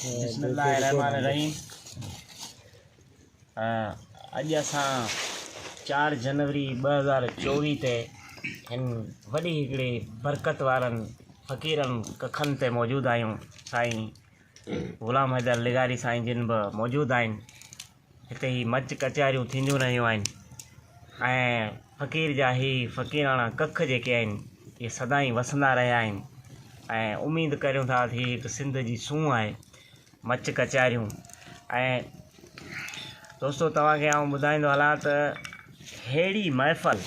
بسم الله الرحمن الرحيم. اڄ اسان 4 جنوري 2024 تي هن وڏي هڪڙي برڪت وارن فقيرن ڪکن تي موجود آهيون. سائين غلام حيدر لغاري سائين جن به موجود آهن. هتي هي مچ ڪچهريون ٿينديون رهيون آهن ۽ فقير جا هي فقيراڻا ڪک جيڪي آهن اهي سدائين وسندا رهيا آهن ۽ اميد ڪريون ٿا ته هي هڪ سنڌ جي سونهن آهي مچ ڪچهريون. ۽ دوستو توهان کي آئون ٻڌائيندو هلان ته ههڙي محفل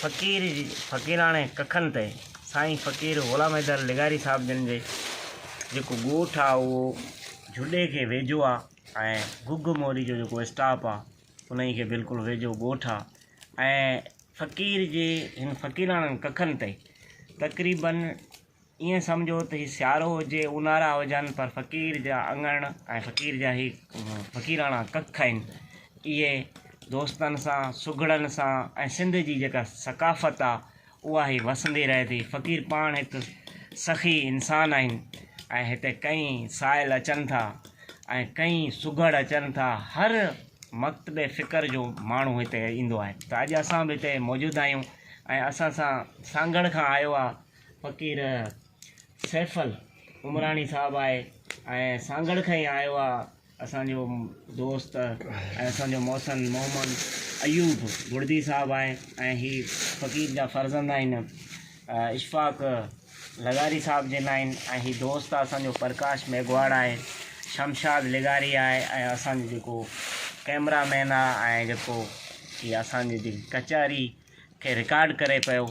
فقير جي فقيراڻي ڪکن تي سائين فقير غلام حيدر لغاري صاحب جن جي جيڪو ڳوٺ آهي اهو جهڏي کي ويجهو آهي ۽ گگ موري جو جيڪو اسٽاپ آ انهي کي بلڪل ويجهو ڳوٺ آ ۽ فقير جي هن فقيراڻن ڪکن تي تقريبن ائين سمجهو ته هي سيارو هجي اونهارا هجن پر فقير جا اڱڻ ۽ فقير جا هي فقيراڻا ڪک آهن اهي دوستن سان سگهڙن سان ۽ سنڌ جي جيڪا ثقافت آ اها هي وسندي رهي ٿي. فقير پاڻ هڪ سخي انسان آهن ۽ هتي ڪئين سائل اچن ٿا ۽ ڪئين سگهڙ اچن ٿا. هر مڪتب فڪر جو ماڻهو هتي ايندو آهي ته اڄ اسان به هتي موجود آهيون ۽ اسان سان سانگهڙ کان آيو آهي فقير سيفل عمراڻي صاحب آهي ۽ سانگهڙ کان ئي آيو آهي اسان جو دوست ۽ اسان جو محسن محمد ايوب گڙدي صاحب آهي ۽ هي فقير جا فرزند آهن اشفاق لغاري صاحب جن آهن ۽ هي دوست اسان جو پرڪاش ميگهواڙ آهي شمشاد لغاري آهي ۽ اسان جو جيڪو ڪئميرا مين آهي ۽ جيڪو هي اسان جي جيڪي ڪچهري کي رڪارڊ ڪري پيو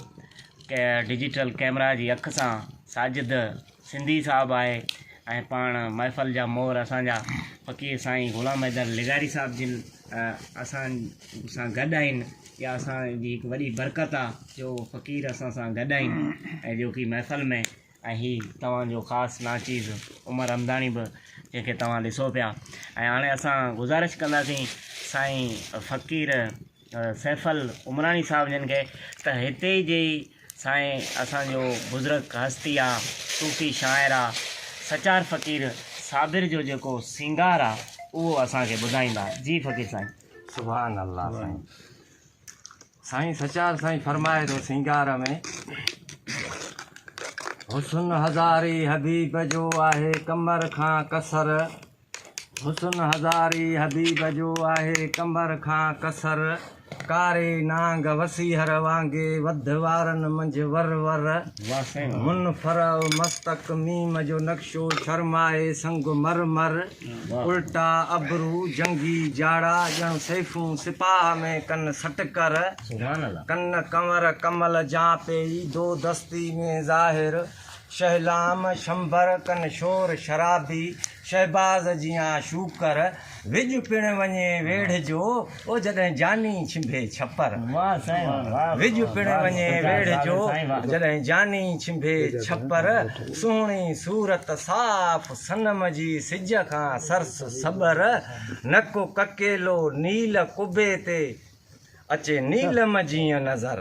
ڊجيٽل ڪئميرا جي اک سان ساجد سنڌي صاحب آهي ۽ پاڻ محفل جا مور اسان جا فقير سائين غلام حيدر لغاري صاحب جن اسان سان گڏ آهن. اها اسان جي هڪ وڏي برڪت آ جو فقير اسان سان گڏ آهن ۽ جو ڪي محفل ۾ ۽ هي توهان جو خاص ناچيز عمر همداڻي به جنهن کي توهان ڏسو پيا. ۽ هاڻي اسان گذارش ڪنداسين سائين فقير سيفل عمراڻي صاحب جن کي ته هتي جي سائين اسان جو بزرگ هستي آ، صوفي شاعر آ، سچار فقير صابر جو جيڪو سينگار آ اهو اسان کي ٻڌائيندا. جي فقير سائين. سبحان الله سائين. سائين سچار سائين فرمائي ٿو سينگار ۾. حسن هزاري حبيب جو آهي قمر کان قصر. حسن هزاري حبيب جو آهي قمر کان قصر، ڪاري نانگ وسيهر وانگي وڌ وارن منجهه ور ور، من فرع مستڪ ميم جو نقشو شرمائي سنگ مر مر، الٽا ابرو جنگي جاڙا ڄڻ سيفون سپاهه ۾ ڪن سٽڪر، ڪن ڪنور ڪمل جان پيئي دو دستي ۾ ظاهر. شهلام شنبر ڪن شور شرابي، شهباز جيان شوڪر، وڄ پڻ وڃي ويڙهجو، او جڏهن جاني ڇنڀي ڇپر. وڄ پڻ وڃي ويڙهجو، جڏهن جاني ڇنڀي ڇپر، سهڻي صورت صاف صنم جي سج کان سرس سٻر، نڪ ڪڪيلو نيل قبي تي. اچي نيلم جيئن نظر.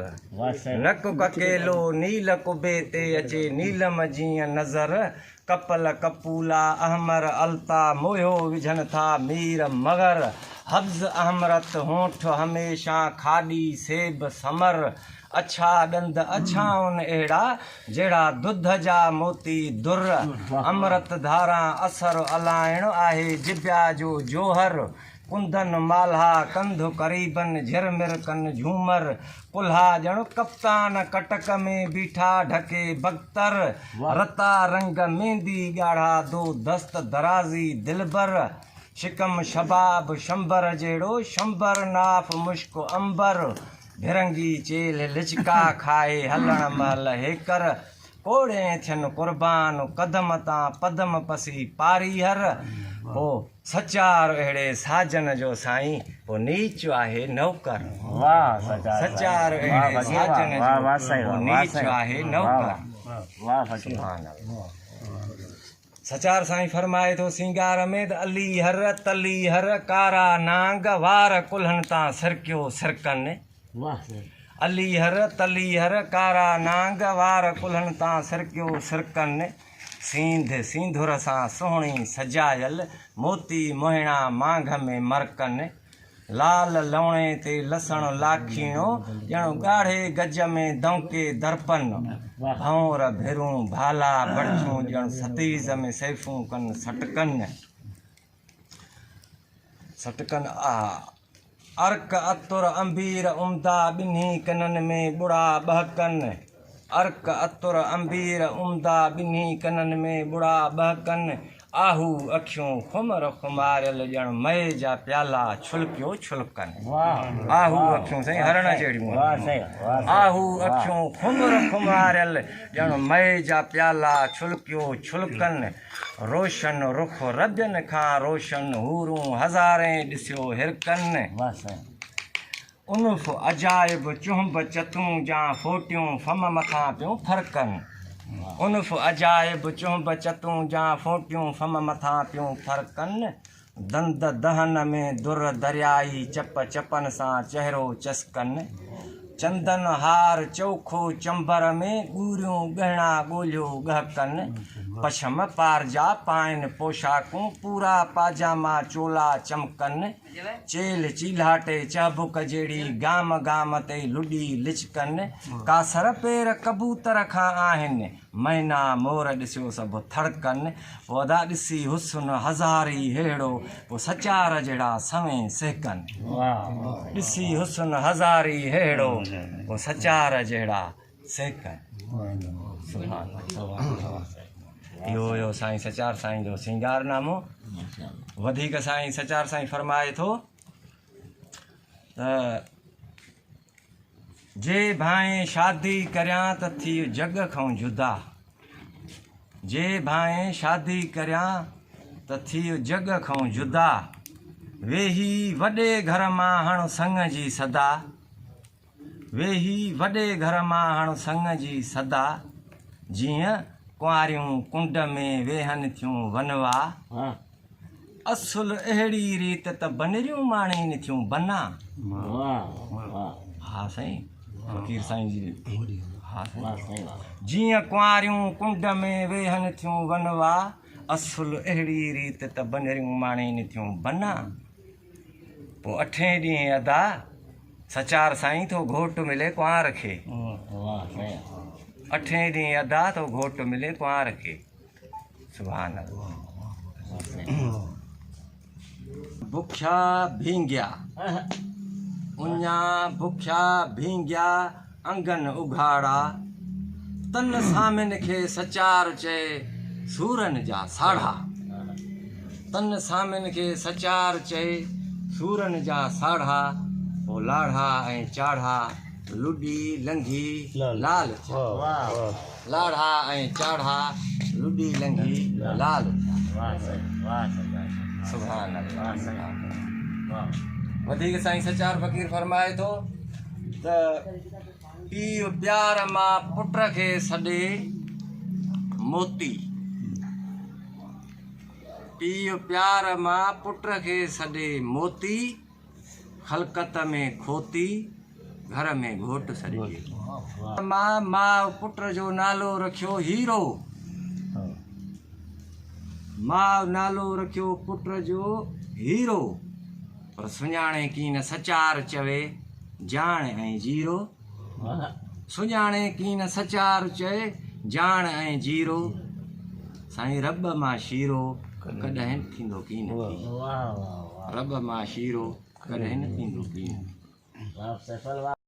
نڪ ڪڪيلو نيل قبي تي اچي نيلم جيئن نظر. ڪپل ڪپولا احمر التا موهيو وجهن ٿا مير مغر. حبز احمرت هونٺ هميشان کاڏي سيب ثمر. اڇا ڏند اڇائن اهڙا جهڙا دڌ جا موتي در. امرت ڌاران اثر الائڻ آهي جبيا جو جوهر. ڪندن مالها ڪنڌ قريبن جهرمر ڪن جهومر ڪلها ڄڻ ڪپتان ڪٽڪ ۾ بيٺا ڍڪي بڪتر رتا رنگ ميندي ڳاڙها دو دست درازي دلبر شڪم شباب شنبر جهڙو شنبر ناف مشڪ عنبر ڀرنگي چيلهه لچڪا کائي هلڻ مهل هيڪر ڪوڙين ٿين قربان قدم تان پدم پسي پاريهر پو سچار اهڙي ساجن جو سائين پو نيچ آهي نوڪر سچار اهڙي ساجن جو پو نيچ آهي نوڪر سبحان الله سچار سائين فرمائي ٿو سينگار ۾ ته علي هر تلي هر ڪارا نانگ وار ڪلهن تان سرڪيو سرڪن علي هر تلي هر ڪارا نانگ وار ڪلهن تان سرڪيو سرڪن. سينڌ سينڌور سان سهڻي سجايل، موتي موهڻا مانگهه ۾ مرڪن. لال لوڻي تي لسڻ لاکيڻو، ڄڻ ڳاڙهي گج ۾ دونڪي درپن. ڀنور ڀرون ڀالا بڙڇون، ڄڻ ستيز ۾ سيفون ڪن سٽڪن. سٽڪن آ. عرق عطر عنبير عمدا ٻنهي ڪنن ۾ ٻڙا ٻهڪن. عرق عطر عنبير عمدا ٻنهي ڪنن ۾ ٻڙا ٻهڪن. آهو اکيون خمر خماريل ڄڻ مئي جا پيالا ڇلڪيو ڇلڪن. آهو اکيون سائين هرڻ جهڙيون آهو اکيون خمر خماريل ڄڻ مئي جا پيالا ڇلڪيو ڇلڪن. روشن رخ ربين کان روشن حورون هزارين ڏسيو هرڪن. انف عجائب چهنب چتون جان ڦوٽيون فم مٿان پيون ڦرڪن. انف عجائب چهنب چتون جان ڦوٽيون فم مٿان پيون ڦرڪن. دند دهن ۾ در دريائي چپ چپن سان چهرو چسڪن. چندن هار چوکو چنبر ۾ ڳوريون ڳهڻا ڳولهيو ڳهڪن. پشم پارجا پائن پوشاڪون پورا پاجاما چولا چمڪن. چيلهه چيلهاٽي چهبڪ جهڙي گام گام تي لڏي لچڪن. ڪاسر پير ڪبوتر کان آهن. مئنا مور ڏسيو سڀ ٿڙڪن، پوء ادا ڏسي حسن هزاري ههڙو، پوء سچار جهڙا سوين سهڪن. ڏسي حسن هزاري ههڙو، پوء سچار جهڙا سهڪن. سبحان الله. اهو هيو سائين سچار سائين جو سينگار نامو. وڌيڪ سائين سچار سائين فرمائي ٿو ته. جي ڀانئين شادي ڪريان ته ٿيء جڳ کئون جدا. جي ڀانئين شادي ڪريان ته ٿيء جڳ کئون جدا. ويهي وڏي گهر مان هڻ سڱ جي صدا. ويهي وڏي گهر مان هڻ سڱ جي صدا. جيئن ڪنواريون ڪنڊ ۾ ويهن ٿيون ونوا. اصل اهڙي ريت ته بنريون ماڻين ٿيون بنا. ها سائين فقير سائين جي ها سائين جيئن ڪنواريون ڪنڊ ۾ ويهن ٿيون ونوا اصل اهڙي ريت ته بنريون ماڻين ٿيون بنا. پوء اٺين ڏينهن ادا سچار سائين ٿو گهوٽ ملي ڪنوار کي. اٺين ڏينهن ادا ٿو گهوٽ ملي ڪنوار کي. سبحان الله بکيا ڀينگيا اڃا بکيا ڀينگيا انگن اگهاڙا تن سامين کي سچار چئي سورن جا ساڙها تن سامين کي سچار چئي سورن جا ساڙها پوء لاڙها ۽ چاڙها لڏي لنگهي لال ٿيا. لاڙها ۽ چاڙها لڏي لنگهي لال ٿيا. سبحان الله. وڌيڪ سائين سچار فقير فرمائي ٿو ته پيء پيار مان پٽ کي سڏي موتي. پيء پيار مان پٽ کي سڏي موتي. خلقت ۾ کوتي، گهر ۾ گهوٽ سڏجي. مان ماء پٽ جو نالو رکيو هيرو. ماء نالو رکيو پٽ جو هيرو. پر سڃاڻي ڪين سچار چوي جاڻ ۽ جيرو. سڃاڻي ڪين سچار چئي جاڻ ۽ جيرو. سائين رٻ مان شيرو ڪڏهن ٿيندو ڪين ٿي. رٻ مان شيرو ڪڏهن ٿيندو ڪين ٿي.